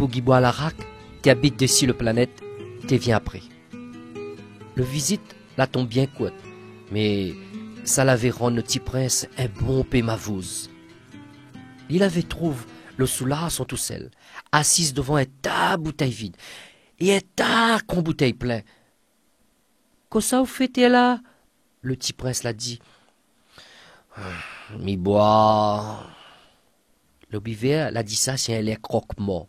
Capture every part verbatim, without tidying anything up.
Boug i boi larak, té abit dési lo planèt, té vien apré. Lo vizit la tonm bien kourt, mé sa lavé rann lo ti prins in bonpé mavouz. Li lavé trouv lo soulard son tousèl, asiz dovan in ta boutèy vid é in ta gran boutèy plin. Kosa ou fé té la ? Lo ti prins la di. Mi boi. Lo bivèr la di sa si in lèr krokmor.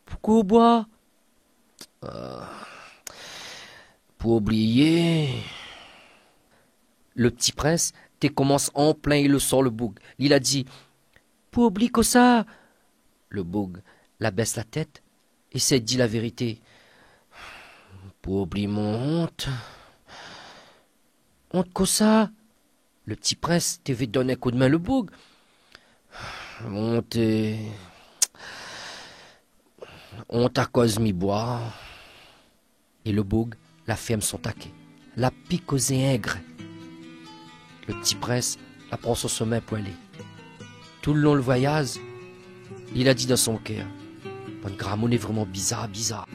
Poukosa ou boi ? Pou obliyé. Lo ti prins té komans anplin lo sor lo boug. Li la di. Pou obliy kosa ? Lo boug la bès la tèt é sèy di la vérité. Pou obliy mon ont. Ont kosa ? Lo ti prins té vé donn in koudmin lo boug. Ont, ont akoz mi boi. É lo boug la fèrm son také. La pi kozé in grin. Lo ti prins la pran son somin pou alé. Toulong lo voiyaz, li la di dan son kèr : bann gramoun lé vréman bizar, bizar.